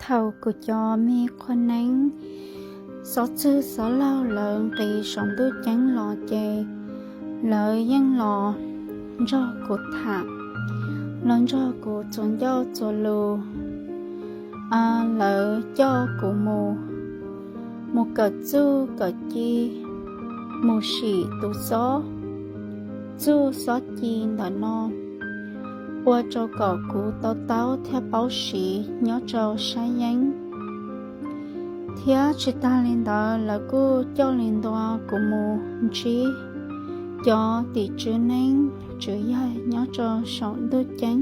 Thaum kuv cov me qhua neeb, xob txwg xob laug lawv nqis saum ntuj ceeb los ces lawv yeej los nrog kuv tham, los nrog kuv txuas ncauj txuas lus. Lawv coj kuv mus, mus kawm txuj kawm ci, mus sim tus xob txuj xob ci ntawm no, ua rau kom kuv to taub thiab paub siv nyob rau sab yeeb. Thiab tsis tag li ntawd, lawv kuj coj li ntua kuv mus ntsib cov tim tswv neeb tswv yaig nyob rau saum ntuj ceeb.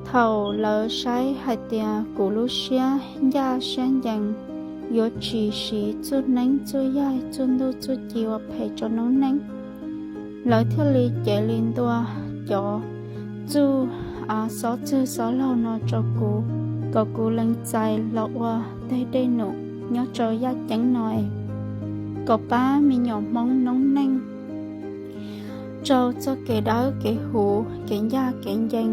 Thaum lawv saib hais tias kuv lub siab ncaj siab ncees, yuav tsis siv txuj neeb txuj yaig txuj ntuj txuj ci ua phem rau noob neej, lawv thiaj li cev li ntua cov txuj xob txwg xob laug no rau kuv, kom kuv lees txais los ua teg dej num nyob rau yaj ceeb no, kom pab me nyuam Hmoob noob neej rau txoj kev dawb kev huv kev ncaj kev ncees.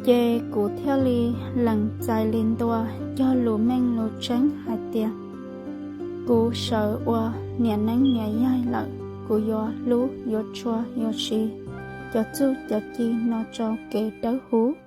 Ces kuv thiaj li lees txais li ntua cog lus meej lus tseeb hais tias kuv sawv ua niam neeb niam yaig lawm, kuv yuav hlub yuav tshua yuav siv cov txuj cov ci no rau kev dawb huv.